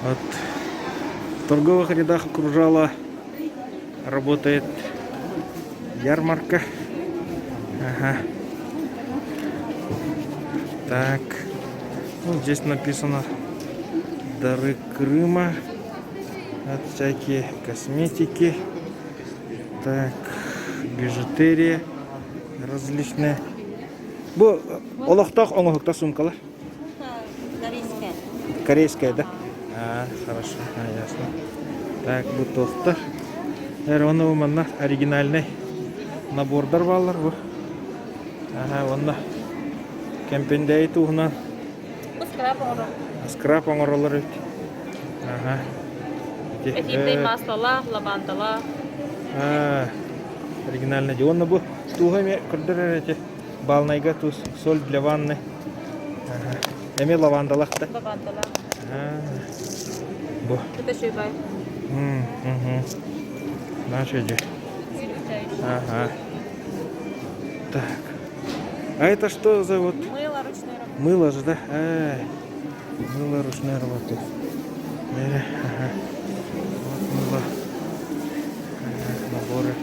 Вот в торговых рядах окружала работает ярмарка. Ага. Так. Ну, здесь написано «Дары Крыма». Вот всякие косметики. Так, бижутерия различные. Бу олохтоох оҥоһукта сумкалар. Корейская. Корейская, да? А, хорошо, а, ясно. Так, бу туохтар. Эр, оны манна оригинальный набордар бааллар бу. Ага, онно Кэмпиндээйи туһунан Бу скраб оҥорор. скраб оҥороллор эбит. Ага. Ити, Эфирнэй э, маслалаах, лавандалаах. а, оригинальный дии. Уонна бу тууһа эмиэ көрдөрөр эти баалнайга туус соль для ванны. Ага. Эмиэ лавандалаах да. Лавандалаах. А, бу. Это шөбай. М, мгм. Наша дьэ. Ага. Так. А это что за вот Мыло ручной работы. мыло же, да? А, мыло ручной работы. Э, ага. Вот мыло. Ага, наборы.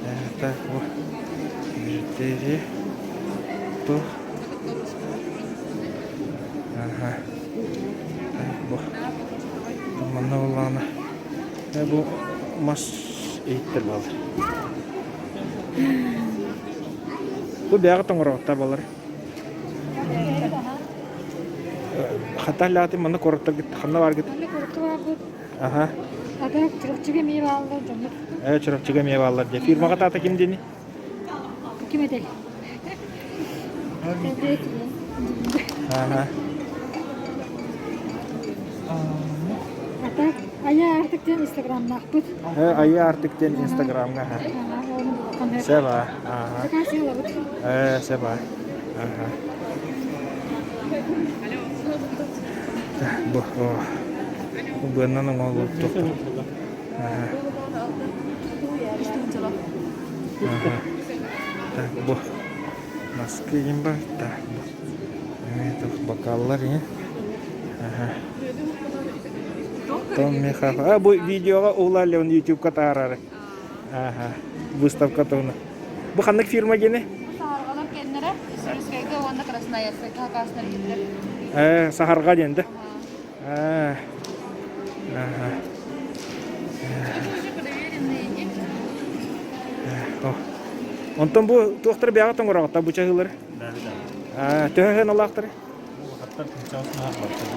Э, так, вот. Бижутерия. То. Ага. Так, бу. Манна буоллаҕына Э, бу мас иһиттэр буолар. Бу бэйэҕит оҥороҕуттар буолар. Хата лаатын манна куораттаргыт ханна бааргыт? Манна куоракка баарбыт. Аха. Ата Чурапчыга эмиэ бааллар дьоннор. Э, Чурапчыга эмиэ бааллар дии. Фирмаҕа таата ким диэни? Ким этэй? Аха. Ата Айа Артык диэн инстаграмнаахпыт. Э, Айа Артык диэн инстаграмҥа. Сева. Ага. Заказ ылабыт. Э, сева. Ага. Бу, бу быаннан оҥоһуллубут Ага. Ага. Так, бу наскы игин бар. Так, бу. Это бокаллар, э? Ага. Том Михайлов. А, бу видеоға углали он ютубка таарары. Ага. Выставка туһуна. Бу ханнык фирма гене? Саһарҕалар кэннэрэ Сирискэйгэ уонна Красноярскайга хакаастар киирдэр. Э, Саһарҕа диэн да? Ага. Уже проверенные есть. Онтон бу туохтар бэйэҕит оҥороҕут бу чаһыылары? Да, Төһө сыаналаахтары? Улахаттар тынчауснаах бартар.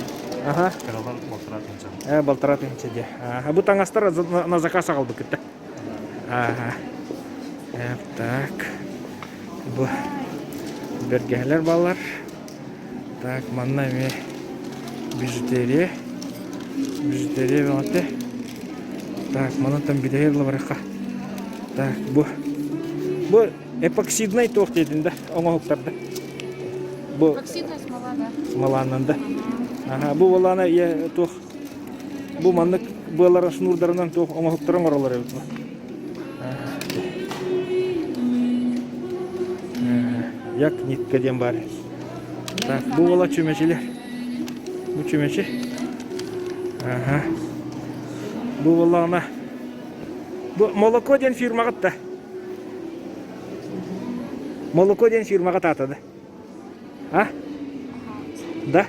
Аха. Кыралар балтараа тынча. Э, балтараа тынча дии. Аха, бу таҥастар на заказ аҕалбыккыт да? Аха. Э, так. Бу бэргэһэлэр бааллар. Так, манна эмиэ бижутерия. Бижутерия бөҕөтө. Так, манан бүтэһи ылла Так, бу бу эпоксиднай туох диэтин да оҥоһуктарда. Бу Эпоксидная смола, да. смоланан да. Аха, бу буолаана ийэ туох бу маннык быалара шнурдарынан туох оҥоһуктары оҥороллор эбит бу. Як нитка диэн баар. Так, бу буола чүмэчилэр. Бу чүмэчи. Аха. Бу буоллаҕына бу молоко диэн фирмаҕыт да. Молоко диэн фирмаҕа таата да. А? Да?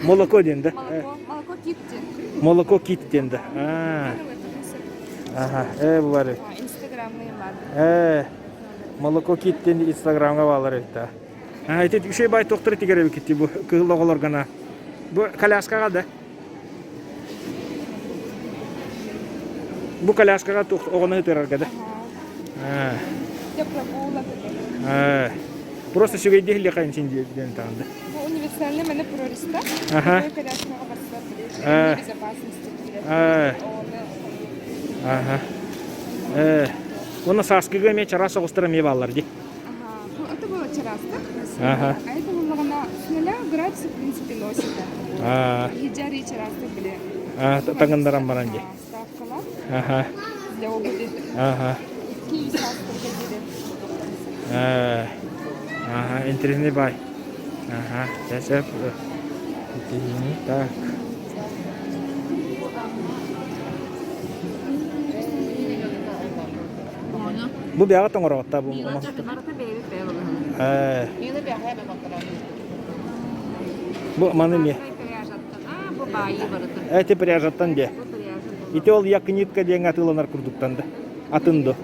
Молоко диэн да? Молоко, молоко кит диэн. Молоко кит диэн да. А. Ага, э бу Инстаграмный баар. Э, молоко кит диэн инстаграмҥа баалар эбит да. А, ити үчүгэй бай тохтор тигэр эбиккит бу кыһыл оҕолоргана. Бу коляскаҕа да? Бу коляскаҕа туох оҕону ытырарга да? А. Для прогулок. А. Просто сүгэйдии иһиллиэхэ син диэн таҕын да. Бу универсальный мене прорезка. Ага. Коляскаҕа барсар А. безопасности. А. Ага. Э. Уонна сааскыга эмиэ чараас соҕустар эмиэ бааллар дии. Ага. Это было чараастык. Ага. А это буоллаҕына с нуля градусов, в принципе, носит. А. Иһдьари чараастык били. А, таҥыннаран баран дии. Ставкалар Ага. для обуви. Ага. Икки саастарга диэри. Э. Ага, интересный бай. Ага, сейчас я Так. Бу бэҕэ тоҥороҕотта бу. Барыта бэйэбит бэйэ балаһана. Э. Мила бэҕэ бэ балтараа. Бу маны не? А, бу баайы барыта. Эти пряжаттан де. Бу пряжа. Ити ол якнитка диэн атыыланар курдуктан да. Атын до.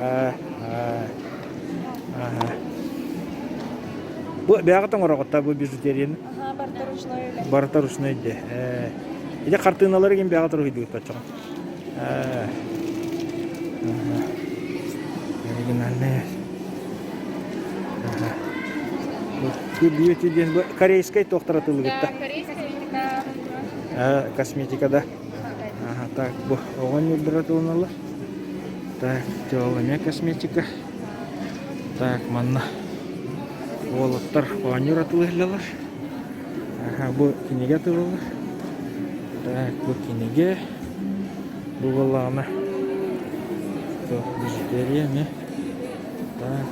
Ага. Бу бэҕэ тоҥороҕотта бу бижутерияны. Ага, барыта ручной үлэ. Барыта ручной де. Ити хартыыналары ким бэҕэ туруһуйдугут баччаҕа. Оригинальная. Бу бьюти диэн бу корейскай туохтара тылыгытта. Корейская косметика. Косметика да. Ага, так, бу оҕонньордоро тылыналар. Так, тёлыня косметика. Так, манна уолаттар оонньуур атылыһыллар. Ага, бу кинигэ тылылар. Так, бу кинигэ. Бу буоллаҕына бижутерия эмиэ. Так.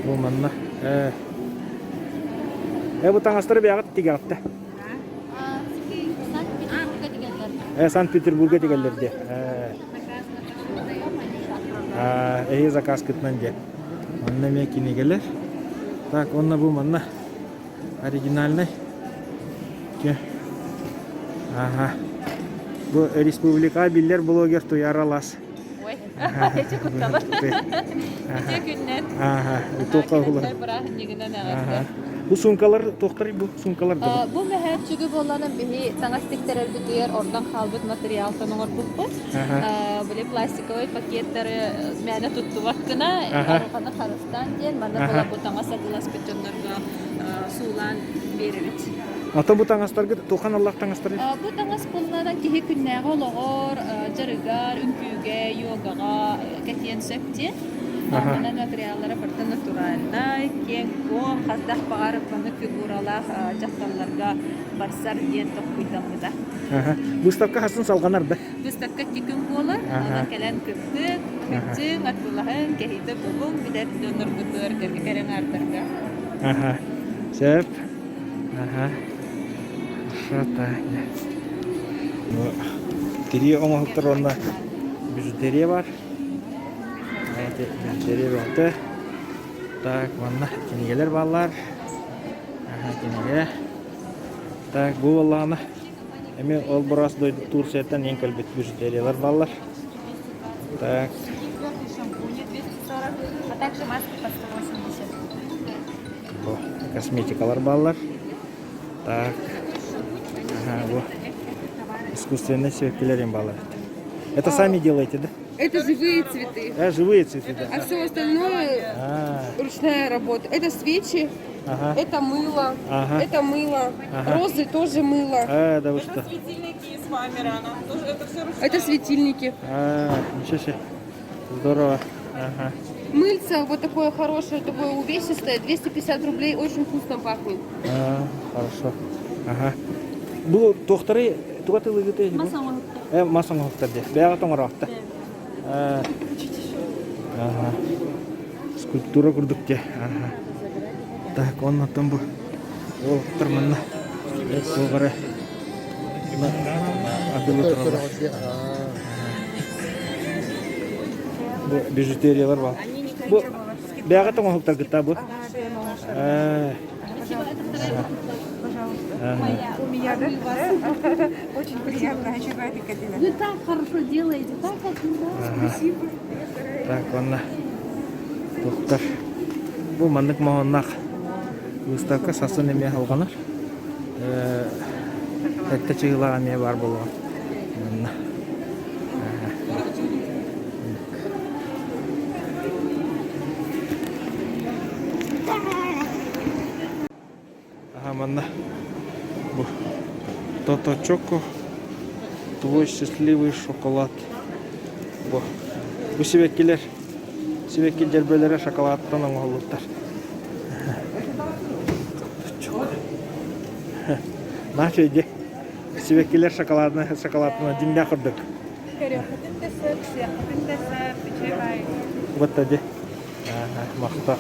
Бу манна э Э бу таҥастары бэйэҕит тигэҕиттэ. Э Санкт-Петербурга тигэллэр диэ. Э эһи заказкытынан диэ. Манна эмиэ кинигэлэр. Так, онно бу манна оригинальный. Ага. Бу республика биллэр блогер Туяра Лас. Ой, эти кутталар. Ити күннэн. Ага, туохха бырааһынньыгынан эҕэрдэ. Бу суумкалар туохтарый бу суумкалар да? Бу мөһөөччүгү буолланан биһи таҥас тиктэрэрбитигэр ордон хаалбыт материалтан оҥорбуппут. Били пластиковай пакеттары мээнэ туттубат гына арҕаны харыстаан диэн манна була бу таҥас атыыласпыт дьоннорго суулаан биэрэбит. Ата бу таҥастаргыт тухан аллах таҥастары? Бу таҥас буоллаҕына киһи күннээҕи олоҕор, дьарыгар, үҥкүүгэ, йогаҕа кэтиэн сөп диэн. Манан материаллара барыта натуральнай, киэҥ-куоҥ, хас да баҕар маннык фигуралаах дьахталларга барсар диэн толкуйдаммыта. Выставка хасын салҕанар да? Выставка икки күн буолар. Онон кэлэн кыттык, кыттыҥ, атыылаһыҥ, кэһиитэ булуҥ, билэр дьонноргутугар кэлэн аардарга. Аха. Сөп. Аха. Что-то. Тирии оҥоһуктар уонна бижутерия бар. Бижутерия бөҕөтө. Так, манна кинигэлэр бааллар. Аха, кинигэ. Так, бу буоллаҕына эмиэ ол быраас дойду Турцияттан иэн кэлбит бижутериялар бааллар. Так. Шампуни 240, а также маски по 180. Бу косметикалар бааллар. Так. Ага, бу искусственные сибэккилэр бааллар. Это сами делаете, да? Это живые цветы. А, живые цветы, да. А все остальное А, ручная работа. Это свечи, ага. это мыло, Ага. это мыло, Ага. розы тоже мыло. А, да вы что? Светильники из фоамирана. Тоже это все ручная Это светильники. А, ничего себе. Здорово. Ага. Мыльце вот такое хорошее, такое увесистое, 250 рублей, очень вкусно пахнет. А, хорошо. Ага. Бу туохтары туга тылыгыты? Мас оҥоһуктар. Э, мас оҥоһуктар дии. Бэйэҕэ тоҥороохто. Ага. Скульптура курдук дии. Ага. Так, оннотон бу уолаттар манна туох эрэ атылы тураллар. Бу бижутериялар бар. Бу бэйэҕэ тоҥоһуктаргыта бу. Э, У меня, да? Очень приятно, Ачыбай Кадина. Вы так хорошо делаете, так очень да. Спасибо. Так, онно туохтар. Бу маннык моһоннаах выставка сасын эмиэ алҕанар. Сэттэ чыгылаах эмиэ баар буолуоҕа. Манна. Ага, манна бу Тото Чоко твой счастливый шоколад. Бу бу сибэккилэр сибэкки дьэрбэлэрэ шоколадтан оҥоһуллуттар. Тото Наша иди. Сибэккилэр шоколадны шоколадны дьиҥнээх курдук. Көрүөххүтүн да сөп, сиэххитин да сөп, үчүгэй баай. Вот ди. Махтал.